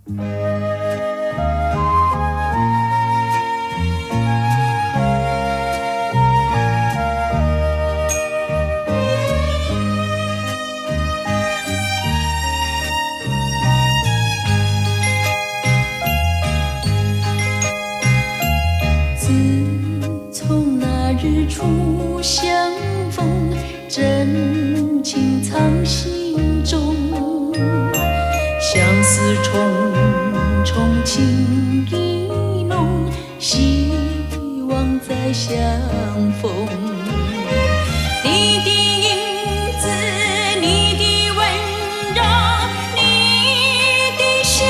自從那日初相逢，真情藏心中，相思重重情意濃，希望再相逢。你的影子，你的溫柔，你的笑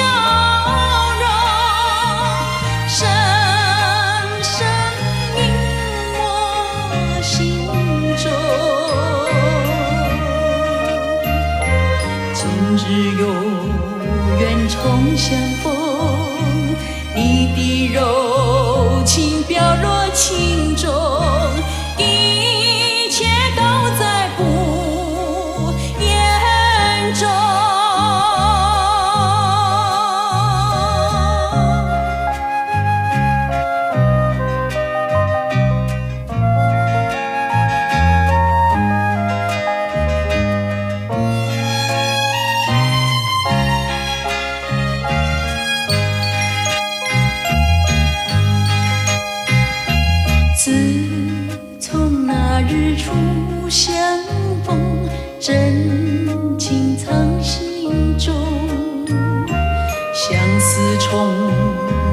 容，深深印我心中。今日有緣重相逢，你的柔情飄落情中，一切都在不言中。自從那日初相逢，真情藏心中，相思重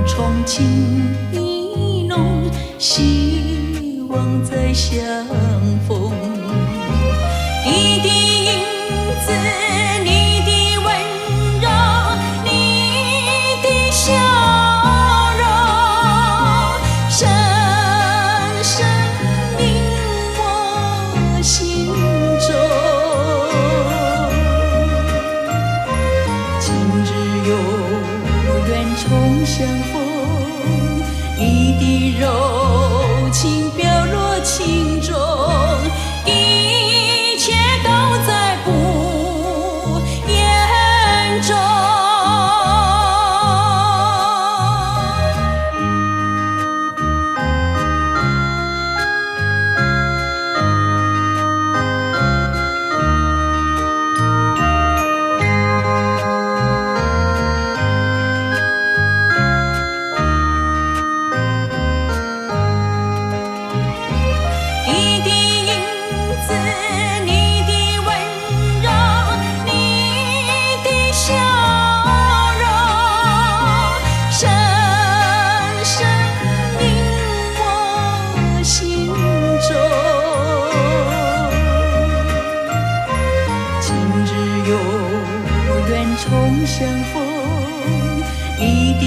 重情意濃，希望再相逢。你的影子，你的溫柔，你的笑容，深深印我心中。今日有緣重相逢，你的柔情飄落情中，一切都在不言中。你的影子，你的溫柔，你的笑容，深深印我心中。今日有緣重相逢，你的